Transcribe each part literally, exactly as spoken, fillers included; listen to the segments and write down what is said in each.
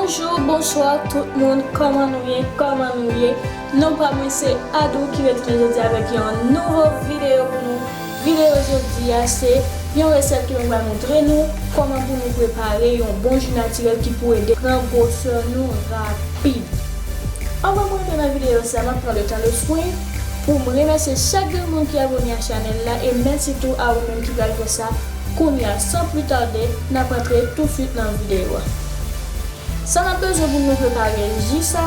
Bonjou, bonswa tout moun, kòman nou ye, kòman nou ye? Non pa mwen se Adou ki retounen jodi avèk yon nouvo videyo pou nou. Videyo jodi a se yon resèt ke mwen pral montre nou kòman pou nou prepare yon bon ji natirèl ki pou ede pran gwosè nou rapid. Anvan mwen antre nan videyo sa, m ap pran le tan de swen pou m remèsye chak grenn moun ki abone a chanèl la, e mèsi tou a ou menm ki pral fè sa kounye a. San pli tade, n ap antre touswit nan videyo a. Sa n ap bezwen pou nou prepare ji sa,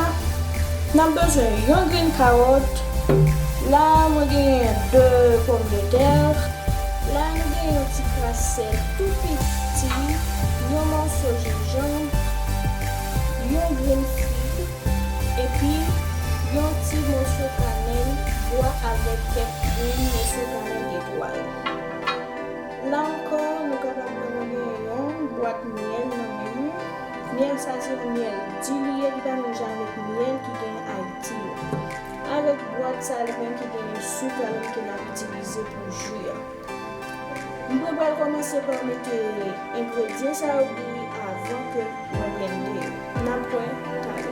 n ap bezwen yon grenn kawòt. La a, mwen genyen de pòmdetè. La a, nou genyen yon ti kras sèl tou piti, yon mòso jenjanm, yon grenn fig, epi yon ti moso kanèl bwa avèk kèk grenn moso kanèl etwal. La ankò, nou kapab wè mwen gen yon bwat myèl nan men mwen. Myèl sa se yon myèl di li ye, li pa menm jan avèk myèl ki gen Ayiti yo. Avèk bwat sa li menm ki gen sik la menm ke n ap itilize pou ji a. Mwen pral kòmanse pa mete engredyan sa yo bouyi avan ke mwen blende yo. N ap wè talè.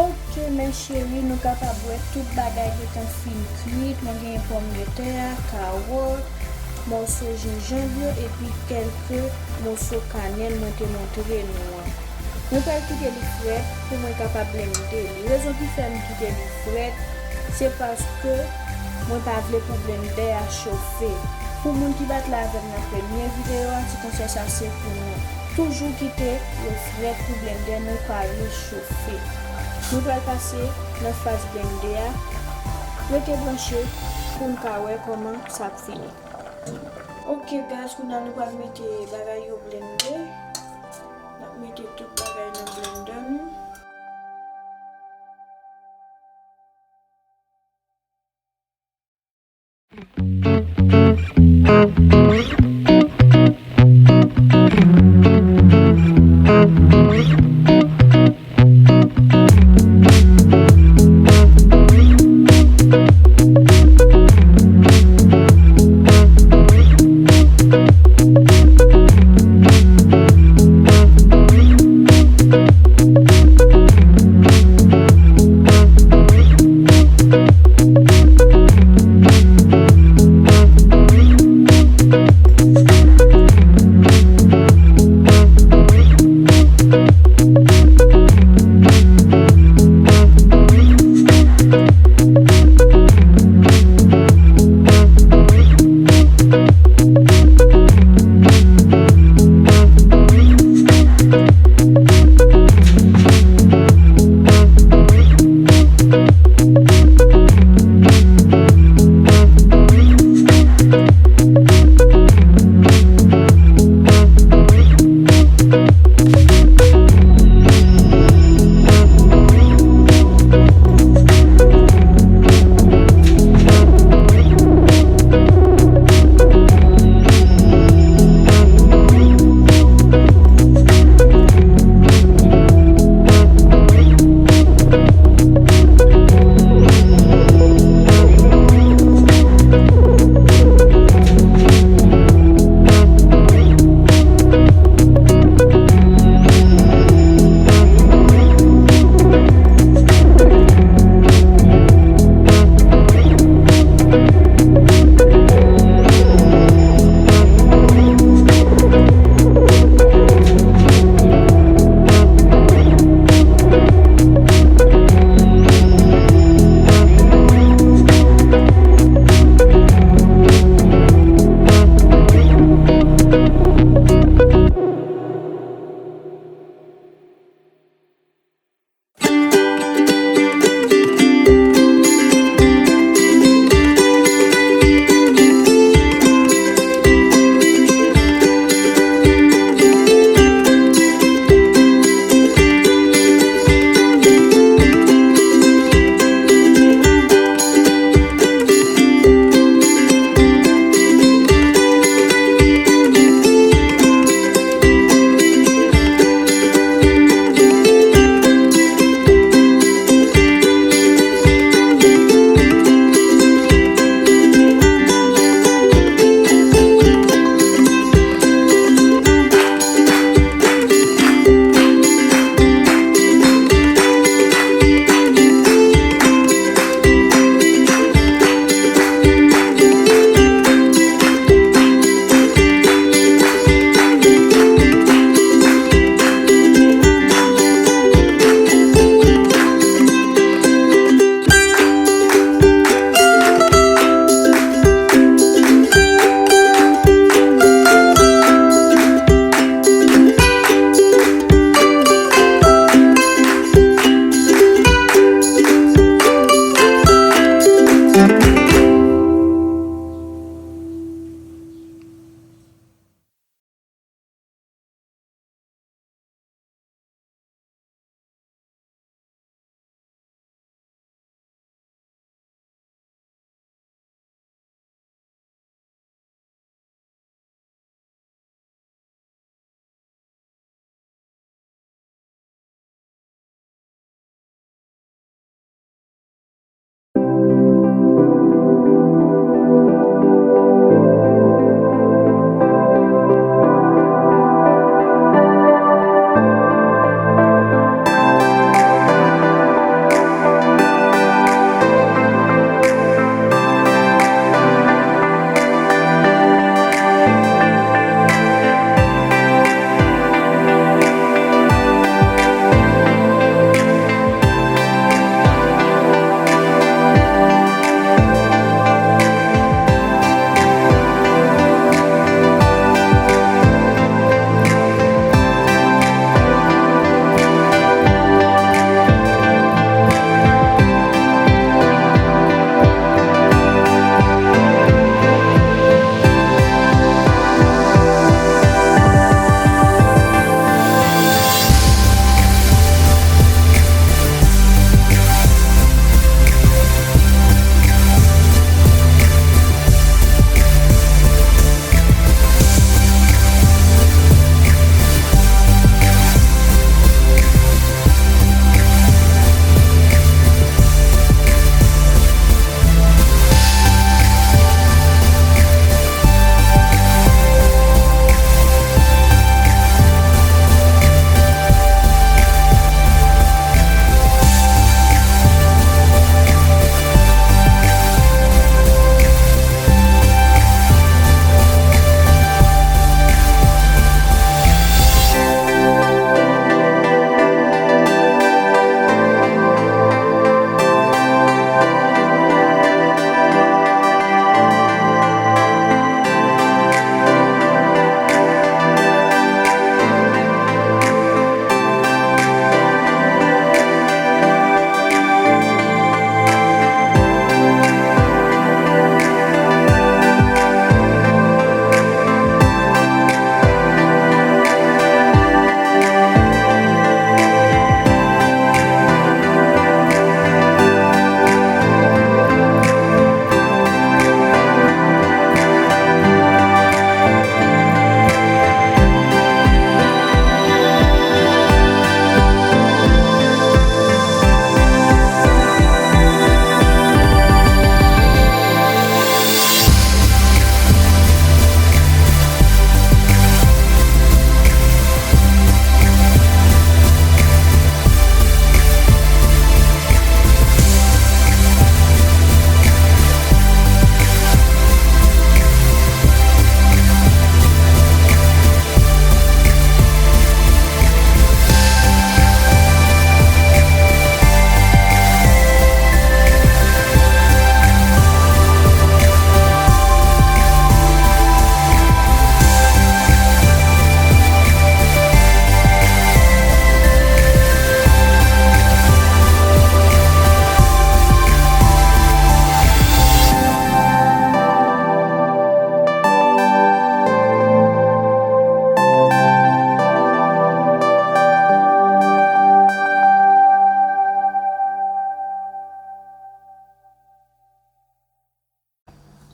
Ok, mes chéries, nou kapab wè tout bagay gentan fin kwit. Mwen genyen pòmdetè a, kawòt, mòso jenjanm yo, epi kèlke moso kanèl mwen te montre nou an. Mwen pral kite li frèt pou mwen kapab blende li. Rezon ki fè m kite li frèt, se paske mwen pa vle pou blendè a chofe. Pou moun ki pa t la avè m nan premye videyo a, ti konsèy sa se pou nou toujou kite yo frèt pou blendè nou pa rechofe. Nou pral pase nan faz blendè a. Rete branche pou n ka wè kòman sa ap fini. Ok guys, kounye a nou pral mete bagay yo blende. N ap mete tout bagay nan blendè nou.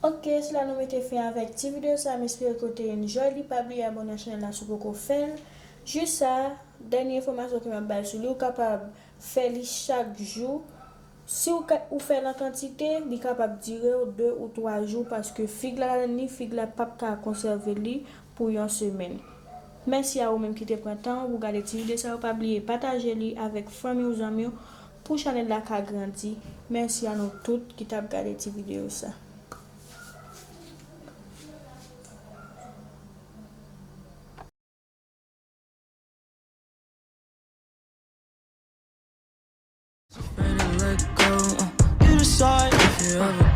Ok, se la nou mete fen avèk ti videyo sa, m espere ke w te enjoy li. Pa bliye abòne ak chanèl la si w poko fè l. Jis sa, dènye enfòmasyon ke m ap bay sou li, ou kapab fè li chak jou. Si w ka, ou fè l an kantite, li kapab dire w de ou twa jou, paske fig la ladann li, fig la p ap ka konsève li pou yon semèn. Mèsi a ou menm ki te pran tan w pou gade ti videyo sa yo. Pa bliye pataje li avèk fanmi w, zanmi w, pou chanèl la ka grandi. Mèsi a nou tout ki t ap gade ti videyo sa. Ready to let go. Uh, you decide if you ever